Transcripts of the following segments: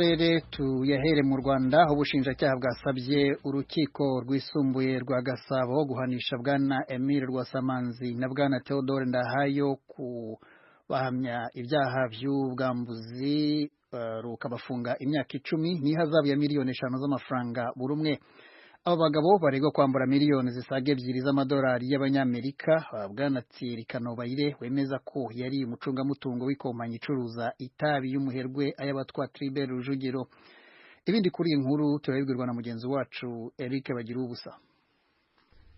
Karere tuyahere mu Rwanda aho ubushinjacyaha bwasabye urukiko rwisumbuye rwa Gasabo guhanisha bwana Emile Rwasamanzi na bwana Theodore Ndahayo kubahamya ibyaha by'ubwambuzi, rukabafunga imyaka 10 n'ihazabu ya miliyoni 5 z'amafaranga buri umwe. Aba bagabo baregwa kwambura miliyoni zisaga 2 z'amadolari y'Abanyamerika bwana Thierry Kanobayire, wemeza ko yari umucungamutungo w'ikompanyi icuruza itabi y'umuherwe Ayabatwa Tribert Rujugiro. Ibindi kuri iyi nkuru turabibwirwa na mugenzi wacu Eric Bagiruwubusa.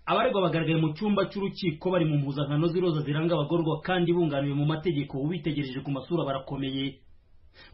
Abaregwa bagaragaye mu cyumba cy'urukiko bari mu mpuzankano z'iroza ziranga abagororwa kandi bunganiwe mu mategeko. Ubitegereje ku masura barakomeye.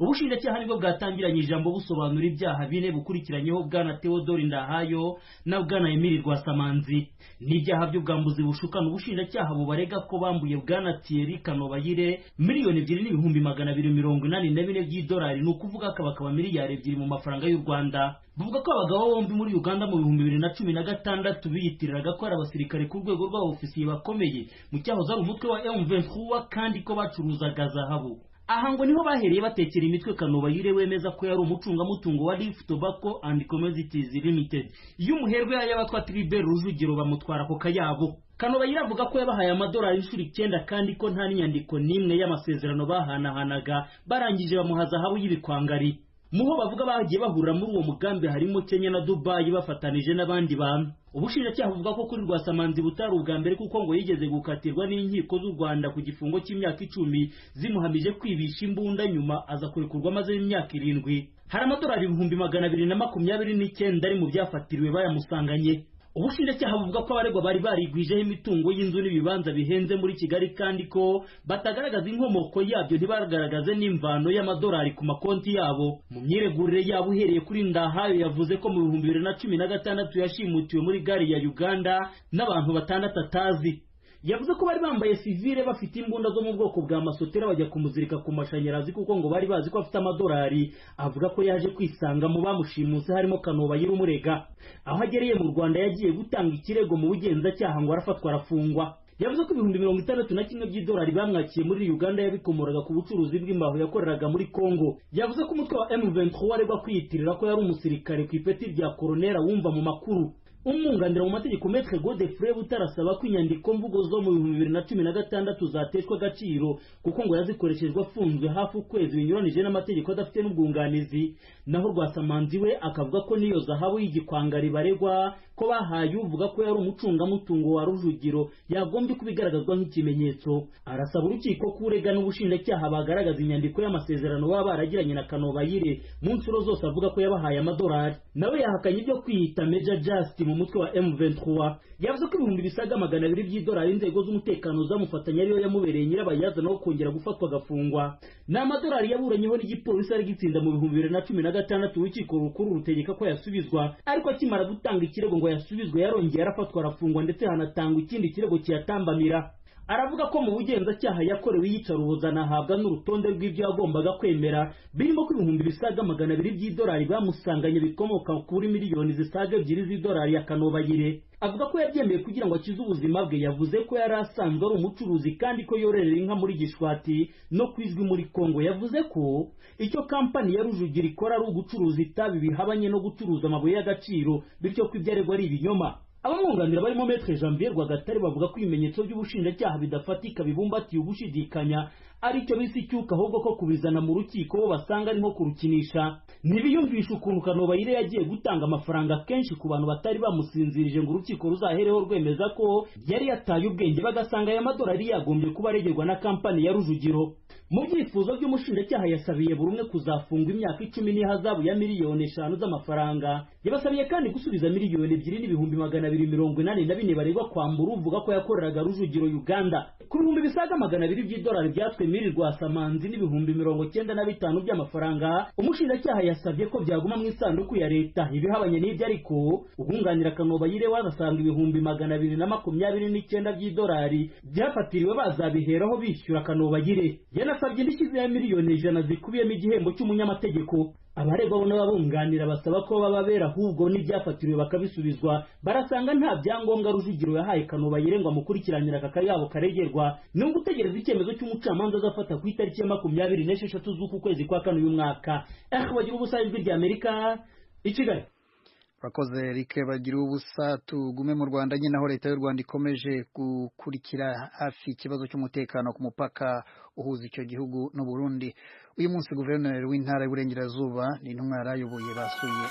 Ubushinjacyaha nibwo bwatangiranye ijambo busobanura ibyaha bine bukurikiranyeho bwana Theodore Ndahayo na bwana Emile Rwasamanzi. N'ibyaha by'ubwambuzi bushukana ubushinjacyaha bubarega ko bambuye bwana Thierry Kanobayire 2,284,000 by'idolari, ni ukuvuga akabakaba miliyari 2 mu mafaranga y'u Rwanda. Buvuga ko abagabo bombi muri Uganda mu 2016 biyitiriraga ko ari abasirikare ku rwego rw'abofisiye bakomeye mu cyahoze ari umutwe wa M23, kandi ko bacuruzaga zahabu. Aha ngo niho bahereye batekera imitwe Kanobayire, wemeza ko yari umucungamutungo wa Leaf Tobacco and Commodities Limited y'umuherwe y'Abatwa Tribert Rujugiro, bamutwara ako kayabo. Kanobayire avuga ko yabahaye amadolari inshuro 9 kandi ko nta n'inyandiko n'imwe y'amasezerano bahanahanaga, barangije bamuha zahabu y'ibikwangari. Muho bavuga bagiye bahurira muri uwo mugambi harimo Kenya na Dubai bafatanije n'abandi bantu. Ubushinjacyaha buvuga ko kuri Rwasamanzi butari ubwa mbere, kuko ngo yigeze gukatirwa n'inkiko z'u Rwanda ku gifungo cy'imyaka 10 zimuhamije kwibisha imbunda, nyuma aza kurekurwa amaze imyaka 7. Hari amadolari 229,000 ari mu byafatiriwe bayamusanganye. Ubushinjacyaha buvuga ko abaregwa bari barigwijeho imitungo y'inzu n'ibibanza bihenze muri Kigali, kandi ko batagaragaza inkomoko yabyo, ntibagaragaze n'imvano y'amadolari ku makonti yabo. Mu myiregurire yabo, uhereye kuri Ndahayo, yavuze ko mu 2016 yashimutiwe muri gare ya Uganda n'abantu batandatu atazi. Yavuze ko bari bambaye sivile, bafite imbunda zo mu bwoko bwa masotera, bajya kumuzirika ku mashanyarazi kuko ngo bari bazi ko afite amadolari. Avuga ko yaje kwisanga mu bamushimuse harimo Kanobayire umurega. Aho agereye mu Rwanda yagiye gutanga ikirego mu bugenzacyaha, ngo arafatwa arafungwa. Yavuze ko 61,000 by'idolari bamwakiye muri Uganda yabikomoraga ku bucuruzi bw'imbaho yakoreraga muri Congo. Yavuze ko umutwe wa M23 aregwa kwiyitirira ko yari umusirikare ku ipeti rya koronera wumva mu makuru. Umwunganira mu mategeko Maître Godefroid Butarasaba ko inyandiko mvugo zo mu 2016 zateshwa agaciro, kuko ngo yazikoreshejwe afunzwe hafi ukwezi binyuranije n'amategeko, adafite n'ubwunganizi. Naho Rwasamanzi we akavuga ko n'iyo zahabu y'igikwangari baregwa ko bahaye uvuga ko yari umucungamutungo wa Rujugiro yagombye kubigaragazwa nk'ikimenyetso. Arasaba urukiko ko urega n'ubushinjacyaha bagaragaza inyandiko y'amasezerano baba baragiranye na Kanobayire mu nshuro zose avuga ko yabahaye amadolari. Nawe yahakanye ibyo kwiyita Major Just mu mutwe wa M23. Yavuze ko 200,000 by'idolari inzego z'umutekano zamufatanya ariyo yamubereye nyirabayazana wo kongera gufatwa agafungwa. Ni amadolari yaburanyeho n'igipolisi ari gitsinda mu 2016, urukiko rukuru rutegeka ko yasubizwa, ariko akimara gutanga ikirego ngo yasubizwe yarongeye arafatwa arafungwa, ndetse hanatangwa ikindi kirego kiyatambamira. Aravuga ko mu bugenzacyaha yakorewe iyicarubozo, anahabwa n'urutonde rw'ibyo yagombaga kwemera, birimo ko 200,000 by'idolari bamusanganye bikomoka kuri miliyoni zisaga 2 z'idolari ya Kanobayire. Avuga ko yabyemeye kugira ngo akize ubuzima bwe. Yavuze ko yari asanzwe ari umucuruzi kandi ko yororera inka muri Gishwati no kwizwi muri Kongo. Yavuze ko icyo kampani ya Rujugira ikora ari ugucuruza itabi, bihabanye no gucuruza amabuye y'agaciro, bityo ko ibyo aregwa ari ibinyoma. Abamwunganira barimo Maître Janvier Rwagatare bavuga ko ibimenyetso by'ubushinjacyaha bidafatika, bibumbatiye ugushidikanya, aricyo bise icyuka, ahubwo ko kubizana mu rukiko bo basanga ari nko kurukinisha. Ntibiyumvisha ukuntu Kanobayire yagiye gutanga amafaranga kenshi ku bantu batari bamusinzirije ngo urukiko ruzahereho rwemeza ko yari yataye ubwenge, bagasanga aya madolari yagombye kuba aregerwa na kampani ya Rujugiro. Mu byifuzo by'umushinjacyaha, yasabiye buri umwe kuzafungwa imyaka 10 n'ihazabu ya miliyoni 5 z'amafaranga. Yabasabiye kandi gusubiza 2,284,000 baregwa kwambura uvuga ko yakoreraga Rujugiro Uganda. Ku 200,000 by'idolari byatwe Emile Rwasamanzi n'95,000 by'amafaranga, umushinjacyaha yasabye ko byaguma mu isanduku ya leta. Ibihabanye n'ibyo ariko, ubwunganira Kanobayire wagasanga 229,000 by'idolari byafatiriwe bazabiheraho bishyura Kanobayire. Yanasabye indishyi ya miliyoni 100 zikubiyemo igihembo cy'umunyamategeko. Abaregwa bo n'ababunganira basaba ko bababera ahubwo n'ibyafatiriwe bakabisubizwa. Barasanga nta byangombwa Rujugiro yahaye Kanobayire ngo amukurikiranire aka kayabo karegerwa. Ni ugutegereza icyemezo cy'umucamanza azafata ku itariki ya 26 z'uku kwezi kwa kane uyu mwaka. Bagira ubusa, Ijwi rya Amerika i Kigali. Urakoze Eric Bagira ubusa. Tugume mu Rwanda nyine, aho leta y'u Rwanda ikomeje gukurikira hafi ikibazo cy'umutekano ku mupaka uhuza icyo gihugu n'u Burundi. Uyu munsi guverineri w'intara y'Iburengerazuba n'intumwa yari ayoboye basuye